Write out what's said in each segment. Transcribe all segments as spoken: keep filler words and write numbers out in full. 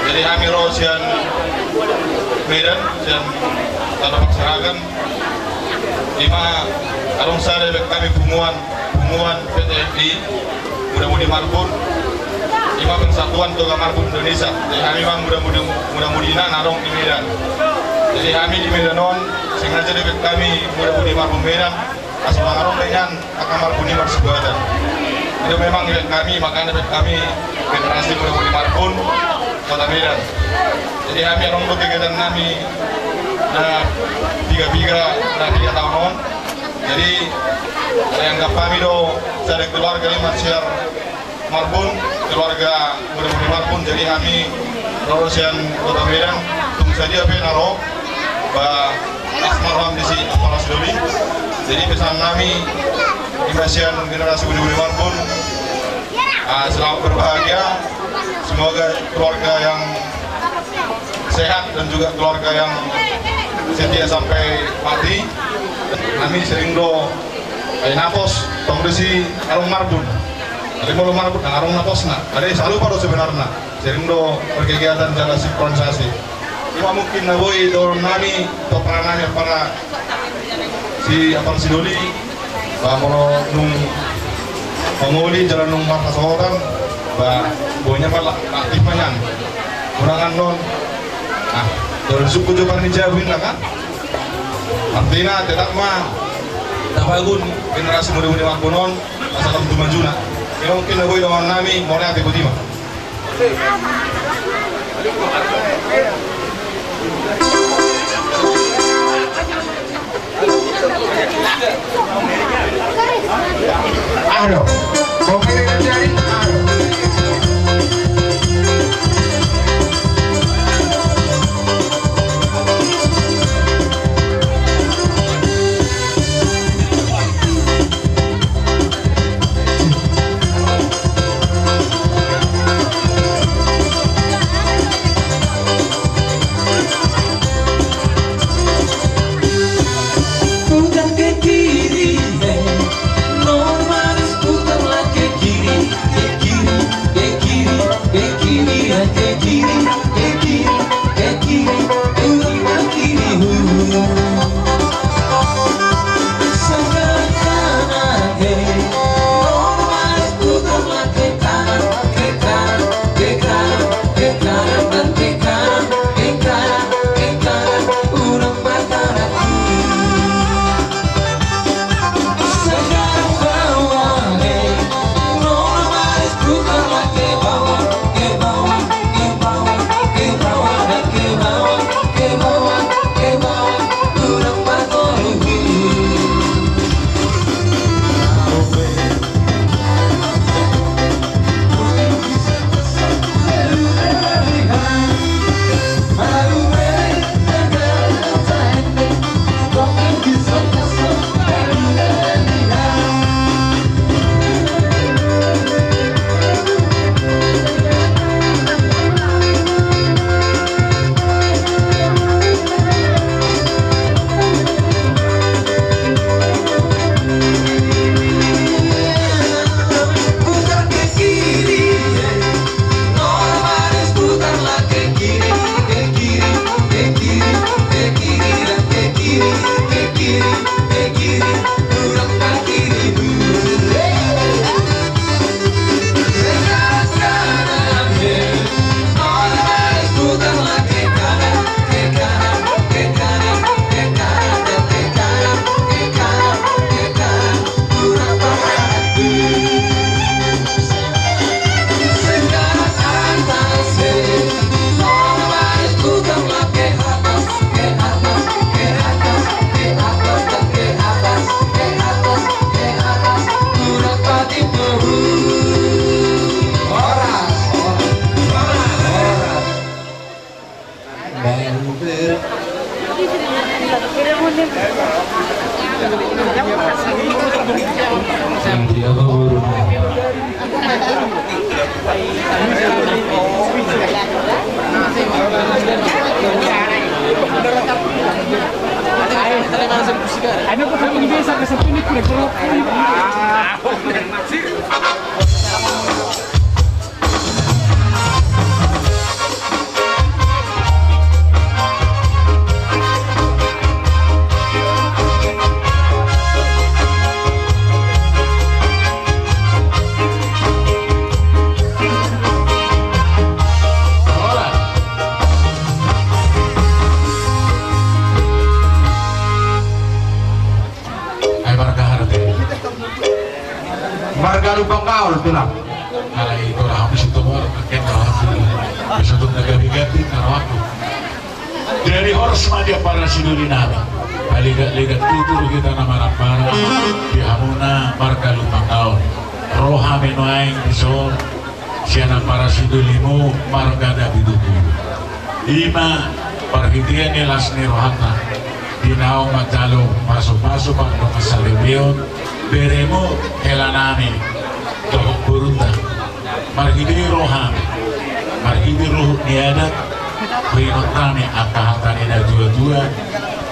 Jadi hami ro sian Medan, sian Tanah Pakseragan. Ima adong sada dibahen hami punguan, punguan P T M I Muda Mudi Marbun. Ima Persatuan Toga Marbun Indonesia. Jadi hami ma muda mudi, muda mudina na adong di Medan. Jadi hami di Medan on sengaja dibahen hami Muda Mudi Marbun Medan. Asa mangaron dengan angka marbun i marsibuatan. Itu memang dibahen hami, makanya dibahen hami Federasi Muda Mudi Marbun Kota Medan. Jadi hami adong do kegiatan nami na piga-piga, na piga taon on. Jadi dianggap hami do sada keluarga i marsiar Marbun, keluarga Muda Mudi Marbun. Jadi hami ro sian Kota Medan, tung sadia pe na ro, ba las ma roham disi apala sidoli. Jadi pesan nami ima sian generasi Muda Mudi Marbun, ah, selamat berbahagia. Semoga keluarga yang sehat dan juga keluarga yang setia sampai mati. Hami sering do, eh, napos, tong disi adong marbun. Jadi molo marbun, na adong naposna. Jadi salupa do sebenarna. Sering do berkegiatan jala sinkronisasi. Ima mungkin na boi dohonon nami, tu apala nami, apala si apala sidoli, ba molo nunga mangoli jala nunga marhasohotan, ba boi nian aktif ma nian. Unang annon, ah, dohot suku jo parninjabu inna kan. Artina tetap ma tapagun generasi Muda Mudi Marbun on asa lam tu majuna. Ima mungkin na boi dohonon nami, mauliate, botima. Aduh, kopi dari, aduh. Putar ke kiri, eh, normal, putar lagi ke kiri. Ai marga aha do te? Marga Lumban Gaol, tulang. Alai ito ra hamu situ mor, angke ra hamu. Bisa tu na gabe ganti na rohangku. Jadi horas ma di ampara sidoli nami. Palegat-legat tutur hita na marampara di hamuna marga Lumban Gaol. Ro hami nuaeng dison. Sian ampara sidolimu marga Napitupulu. Ima parhitean ni las ni rohanta di naung manjalo pasu-pasu pardongan saripeon beremu, helanami dohot borunta. Marhite rohami, marhite ruhut ni adat, huingot hami angka hata ni na tua-tua.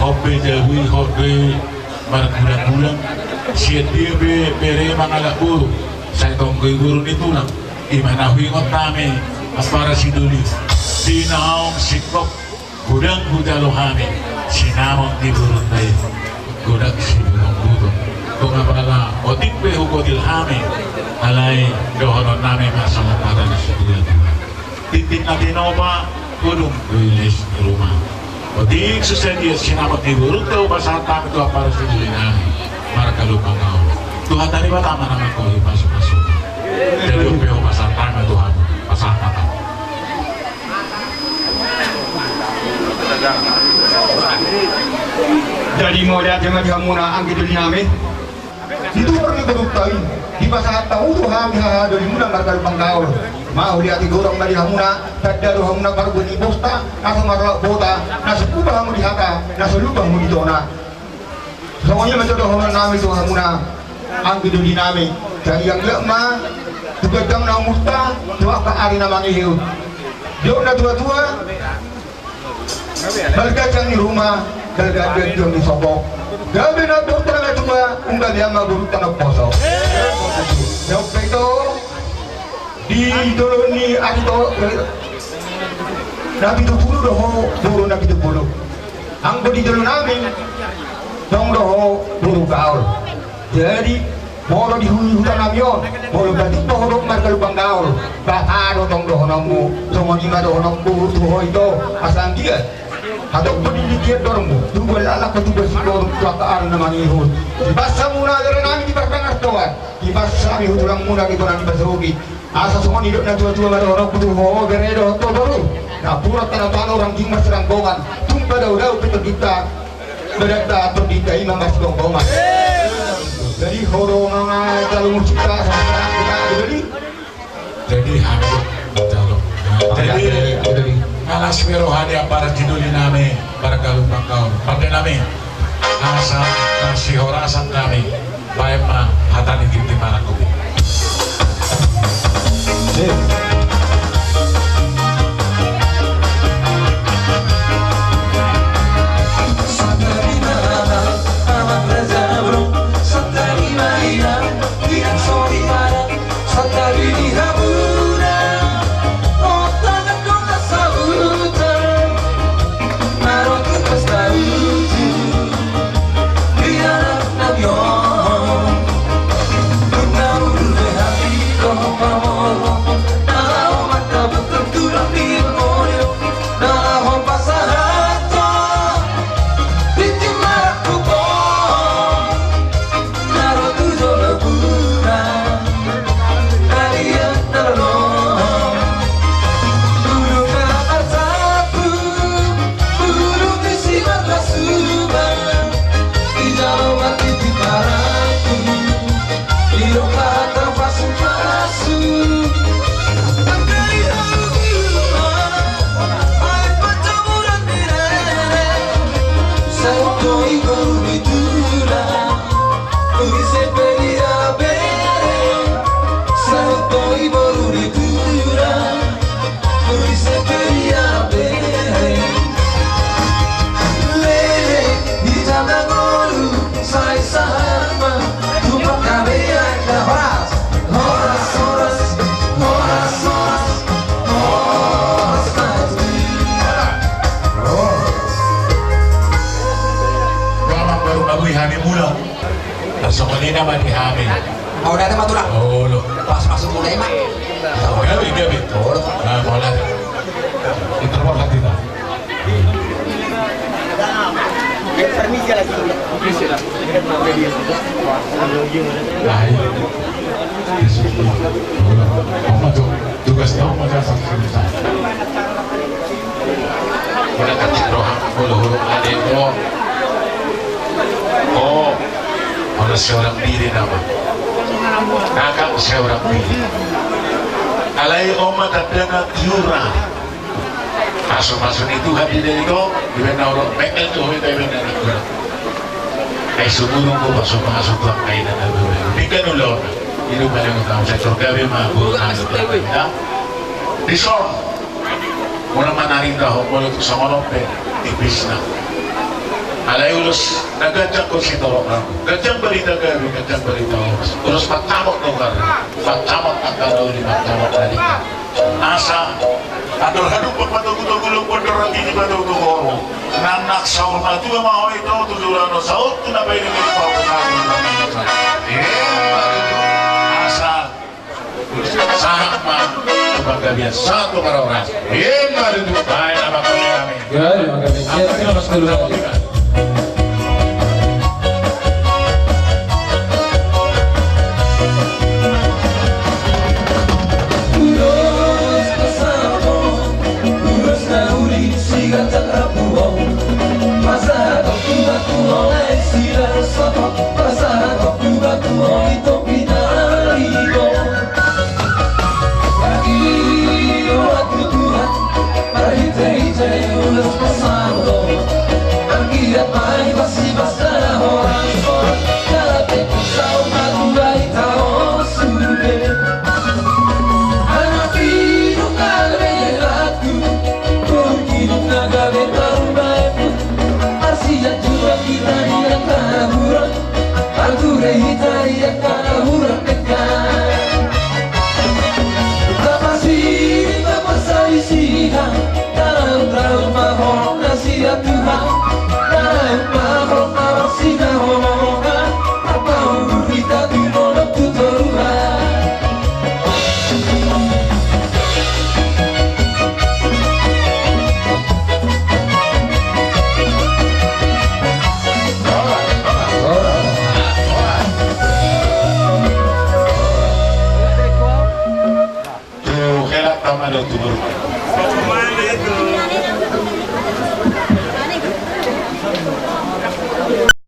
Hot be jabu i, hot be margulang-gulang. Sian dia pe bere mangalap boru, sai tonggo i boru ni tulang. Ima na huingot hami ampara sidoli, di naung singkop godang hujalo hami sinamot ni borunta i, godang sibuton-buton. Tung apala otik pe hupotil hami, alai dohononnami ma songon hata ni situa-tua: Tintin na tinopa, godang do i les ni ruma. Otik so sadia sinamot ni borunta hupasahat hami tu ampara sidoli nami marga Lumban Gaol. Tuhanta Debata ma na manggohi pasu-pasu. Jadi on pe hupasahat hami tu hamu, pasahat hami. Jadi mauliate ma di hamuna anggi doli nami. Di tumor ni borunta i, dipasahat hamu tu hami haha dolimuna marga Lumban Gaol. Mauliate godang ma di hamuna, tanda do hamuna parbue ni bosta na so marlak bota, na so lupa hamu di hata, na so lupa hamu di tona. Songon i ma dohononnami tu hamuna anggi doli nami. Jadi anggiat ma tu ganjang na umurta tu angka ari na mangihut. Didok na tua-tua: Balga ganjang ni ruma, balga ganjang ni sopo. Gabe na umurta na tua, umbahen ma borunta na umposo. Didok pe ito, di jolo ni ari to, eh, Napitupulu do ho, boru Napitupulu. Anggo di jolo nami, tong do ho boru Gaol. Jadi molo di hu-, huta nami on, molo batik do ho dohot marga Lumban Gaol, bapa do tong dohononmu. Songon i ma dohononku tu ho ito, asa anggiat hatop ho di litian dormu, tubu anak ho tubu siboruk tu angka ari na mangihut. Dipas hamuna bere nami di partangartoan, dipas hami tu tulangmuna di bona ni pasogit. Asa songon nidok na tua-tua ma dohononku tu ho bere dohot ho boru: Napuran tano-tano, rangging marsiranggongan, tung padao-dao pe tondinta, badanta tondinta i ma marsigomgoman. Jadi ho do manjalo musikta, songon i ma. Jadi hami manjalo. Jadi, jadi, jadi, malas ni roha di ampara sidoli nami marga Lumban Gaol. Pande nami, asa masihorasan hami. Baen ma hata ni tintin marangkup i. Sama di hami. Mau datang, Tulang? Olo. Pas masuk mulai, Mak. Gabe, gabe. Olo. Nah, mulai. Interval hati, nah. Permisi lagi. Nah, iya. Olo. Apa tuh? Tugas kau, maka sampai selesai. Mula katik roham, hulu-hulu adekmu. Oh, mula seorang diri nama. Kakak seorang diri. Alai oma tandana tiura. Pasu-pasu ni Tuhan di diri ko, di benda ulo, bekel tu hoi, di benda ni Tuhan. Ai sumurung ko, pasu-pasu Tuhan, ai nana bebe. Bikin ulo. Ilu paling utama, saya turgabe ma, bu, anu, ya. Dison. Molo manarita ho, molo tu songon on pe, tipisna. Alai ulos na ganjang ho sitorop nami. Ganjang barita gabe, ganjang barita horas. Ulos pansamot do gabe, pansamot angka na uli, pansamot barita. Asa andor hadumpang patogu-togu, lompon do ragini patogu-togu horbo. Nang, nang saur matua ma ho ito, tu joloan on saut tu na baen ni pahotan. Asa Sahat ma tu panggabean, sahat tu parhorasan. Ima tutu, baen ma hami. Gabe ma hami. Siap, siap, Mas Guru. Ulos pasamot, ulos na uli, siganjang rambu on. Pasahaton tu Tuhan tu ho, lae sila sapot. Pasahaton tu Tuhan tu ho, ito pinaribot. Marhite-hite ulos pasamot on, anggiat ma i pasi pasa horas on. Jala pe saur matua hita on sude. Anak hidup na gabe lelangku, boru hidup na gabe parumaenku. Marsianjuran hita di angka na hurang, margure hita di angka na hurang denggan. Tapasiring ma parsalisihan, taraun-raun ma holong na sian Tuhan. Taraun ma holong na marsijaholan, marpaung hita tu dolok tu toruan. Tu hela tama do tu boru.